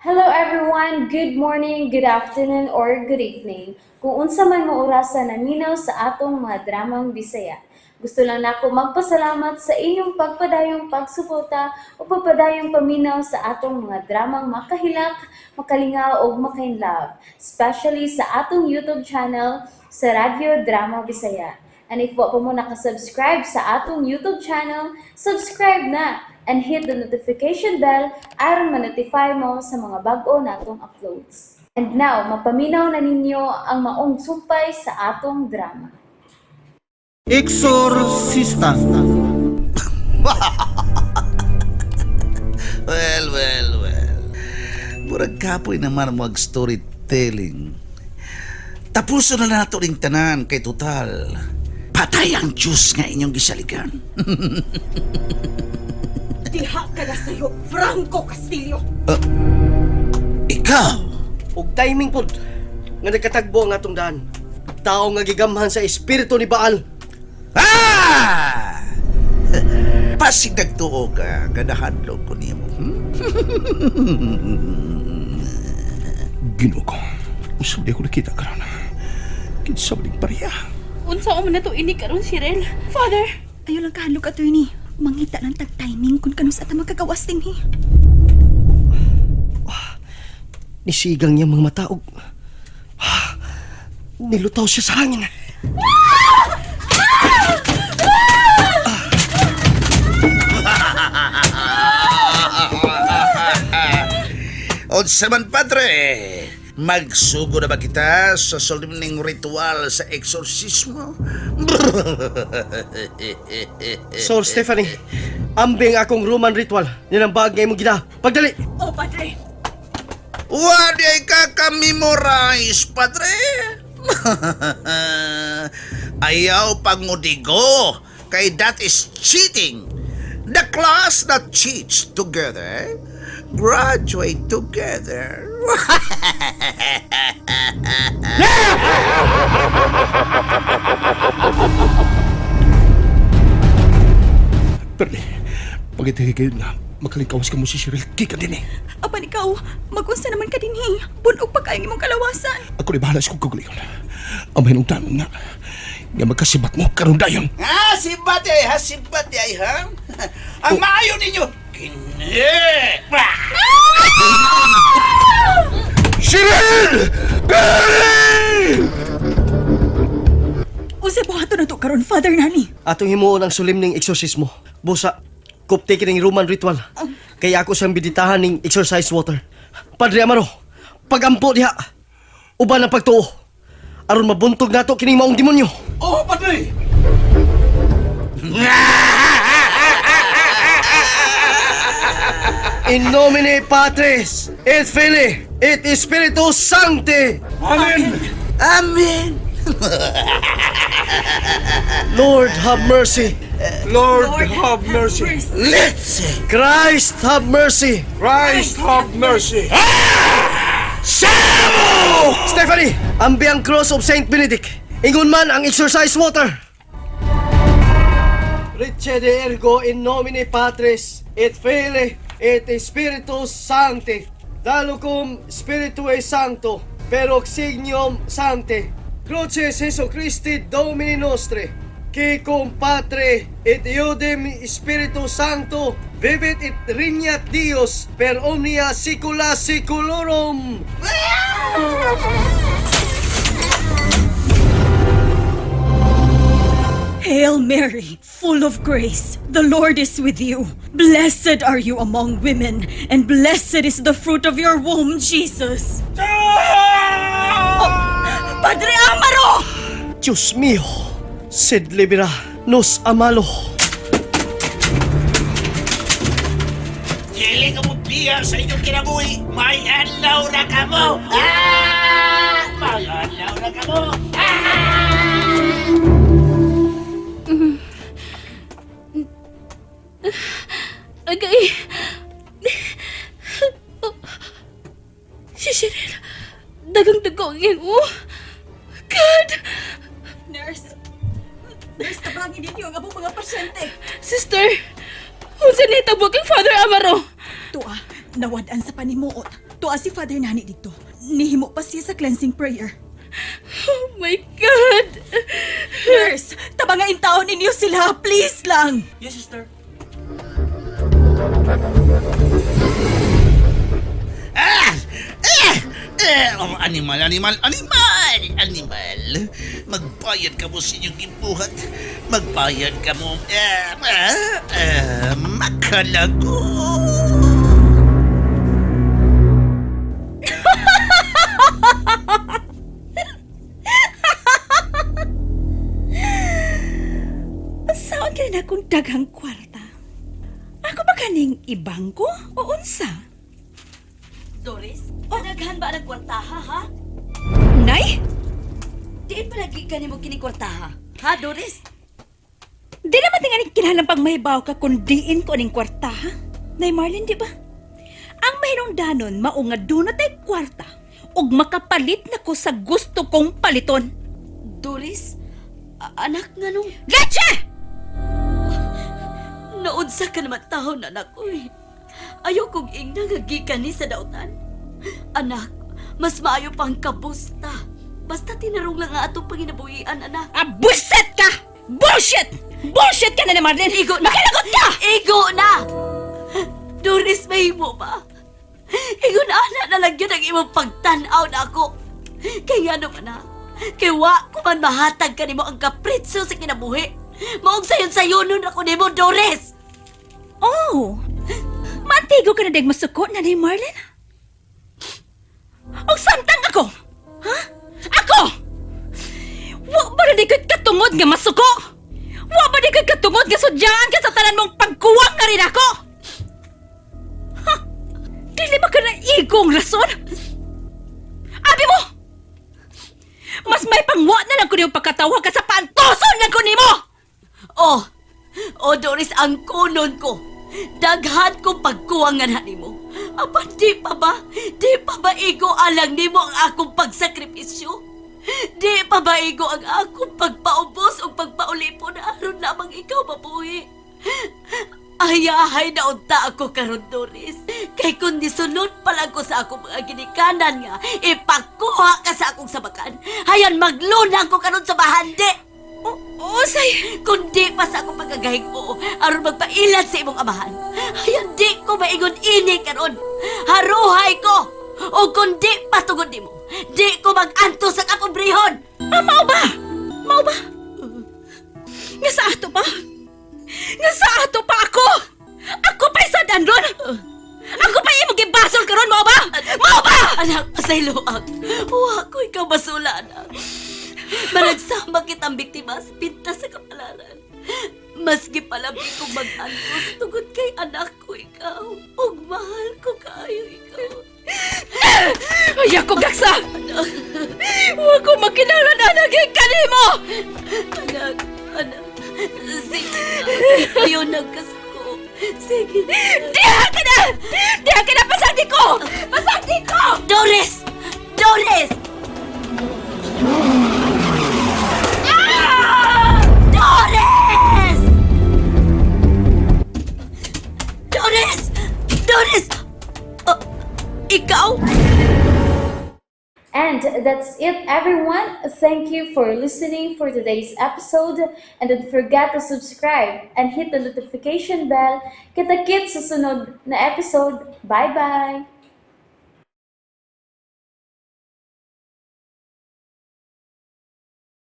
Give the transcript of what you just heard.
Hello everyone! Good morning, good afternoon, or good evening. Kung unsa man mo orasa naminaw sa atong mga dramang Bisaya. Gusto lang nako magpasalamat sa inyong pagpadayong pagsuporta o pagpadayong paminaw sa atong mga dramang makahilak, makalingaw ug makainlove, especially sa atong YouTube channel sa Radyo Drama Bisaya. And if wa pa mo nakasubscribe sa atong YouTube channel, subscribe na and hit the notification bell aron ma-notify mo sa mga bag-o natong uploads. And now, mapaminaw na ninyo ang maong sumpay sa atong drama. Exorcista. Well, well, well. Murag kapoy naman mo ang storytelling. Tapuso na nato ring tanan kay total. Patay ang Diyos nga inyong gisaligan. Diha ka na sa'yo, Franco Castillo! Ikaw! Og timing pod nga nagkatagbo ang atong daan. Tao nga gigamhan sa espiritu ni Baal. Ah! Pasig nagtuo ka, nga nahadlok ko nimo. Hmm? Ginoo ko. Usab di ako nakita karon. Kinsa man ning pareha. Unsa man na to ini karon, Shirel? Father! Ayaw lang kahadlok, attorney. Mangita lang tag timing kung kanus ata magkagawas din eh. Nisigang niya mga mata og nilutaw siya sa hangin. Unsa man, padre? Magsugo na ba kita sa solemning ritual sa eksorsismo? Sir Stephanie, ambing akong Roman ritual. Ninambag nga imong gida. Pagdali! Oh, padre! Wadi ay kakamemorize, padre. Ayaw pangudigo, kay that is cheating. The class that cheats together, graduate together. Perli, pagitigi kayo na makalingkawas ka mo si Cheryl. Kika din eh. Apan ikaw, magunsa naman ka din eh. Bunog pa kayong imong kalawasan. Ako ni bahala sa kong kagulingon. Ang mahinong tanong nga, nga magkasibat mo karon dayon. Ha, sibat ay ha, sibat ay ha. Ang maayo ninyo, kini. Cheryl! Perli! Unsay buhaton na to karon, Father Nani? Atong himuon ang solemning eksorsismo. Busa, kupti kining Roman ritual. Kaya ako siyang biditahan ning exorcise water. Padre Amaro, pagampo diha. Uban ang pagtuo. Aron mabuntog nato kining maong demonyo. Oh, padre! In nomine Patris, et Filii, et Spiritus Sancti. Amen! Amen. Lord have mercy. Lord, have mercy. Let's say, Christ have mercy. Christ have mercy. Samo! Stephanie, ambi ang cross of Saint Benedict. Ingon man ang exorcise water. Ricede ergo in nomine Patris et Filii et Spiritus Sancti. Dalucum Spiritui Sancto per oxignum Sancti. Crucis Jesu Christi Domini nostri. Qui cum Patre et Iudem Spiritu Sancto vivit et regnat Dios per omnia saecula saeculorum. Hail Mary, full of grace, the Lord is with you. Blessed are you among women, and blessed is the fruit of your womb, Jesus. Oh, Padre Amaro! Diyos mio, sed libera nos amalo. Dili ka mo biya sa inyong kinabuhi. May adlaw na ka mo. Ah! May adlaw na ka mo. Agay! Si Shirel, dagang dugo ang iyang oh. God! Nurse! Nurse, tabangin ninyo ang abong mga pasyente. Sister! Unsa ni tawag ang Father Amaro? Tua, Nawad-an sa panimuot. Tuwa si Father Nani dito. Nihimo pa siya sa cleansing prayer. Oh my God! Nurse, tabangain taon ninyo sila. Please lang. Yes, sister. Ah! Eh! Eh! Oh, animal, animal, animal! Animal! Magbayad ka mo sa inyong gibuhat. Magbayad ka mo. Eh, eh, eh, makalago! Saan ka na akong daghang kwarta? Ako ba kaning ibangko o unsa? Doris, oh. Daghan ba ang kwartaha, ha? Nay, Diin palagi ka nimo kini kwartaha. Ha, Doris? di naman tinganing kinahanglan pang mahibaw ka kung diin ko aning kwarta, ha? Nay Marlene, di ba? Ang mahinungdanon mao nga doon na tay kwarta ug makapalit na ko sa gusto kong paliton. Doris, anak nga nung Leche! naunsa ka naman taon, anak ko. Ayaw kong ingna nga gikan ni sa dautan. Anak, mas maayo pang kabusta. Basta tinarong lang ang atong panginabuhian, anak. Ah, bullshit ka! Bullshit! Bullshit ka na ni Marlene! Igo na! Makalagot ka! Igo na! Doris, mahimo ba? Igo na, anak na lang yun ang imong pagtanaw na ako. Kaya ano man na, kay wa ko man mahatag ka nimo ang kapritso sa kinabuhi. Maog sayon-sayon nun ako nimo, Doris! Oh! Mantigo ka na dag masuko na ni Marlene? Og samtang ako! Ha? Ako! Wa ba na di ko'y katungod nga masuko? Wa ba di ko'y katungod nga sudyaan ka sa tanan mong pagkuwang na rin ako? Ha? Dili ba ka na igong rason? Abi mo! Mas may pangwa na lang ko niyong pagkatawa ka sa pantoson lang ko nimo! Oh, oh Doris, ang kunon ko. Daghan ko pagkuwangan na nimo. Apan di pa ba? Di pa ba igo alang nimo ang akong pagsakripisyo? Di pa ba igo ang akong pagpaubos o pagpaulipon aron lamang ikaw mabuhi? Ayahay na unta ako karon Doris. Kay kun nisunod pa lang ko sa akong mga ginikanan nga, ipakuha ka sa akong sabakan. Hayan maglunang ko karon sa bahandi. O, osay! Kundi pa sa akong pagkagahig oo, aron magpailan sa imong amahan. Hayan di ko maingon ini karon. Haruhay ko! O kundi patugod nimo, di ko mag-anto sa kapobrehon. Ah, mao ba? Mao ba? Nga sa ato pa? Nga sa ato pa ako? Ako pa'y sadan ron? Ako pa'y imong gibasol karon, mao ba? Mao ba? Anak, pasayloang. Wa ko ikaw basula, anak. Managsama kitang biktima sa pinta sa kapalaran. Maski palabi kong mag-antos tungod kay anak ko ikaw. Ug mahal ko kaayo ikaw. Ay, ako gaksa! Wa ko makinahanglan anak kanimo! Anak, anak. Sige na. Ayaw nagkasuko. Sige na. Diha ka na! Diha ka na! Pasagdi ko! Pasagdi ko! Doris! Doris! Ah! Doris! Doris! Doris! Oh, ikaw? And that's it, everyone. Thank you for listening for today's episode. And don't forget to subscribe and hit the notification bell. Kita-kits sa sunod na episode. Bye-bye!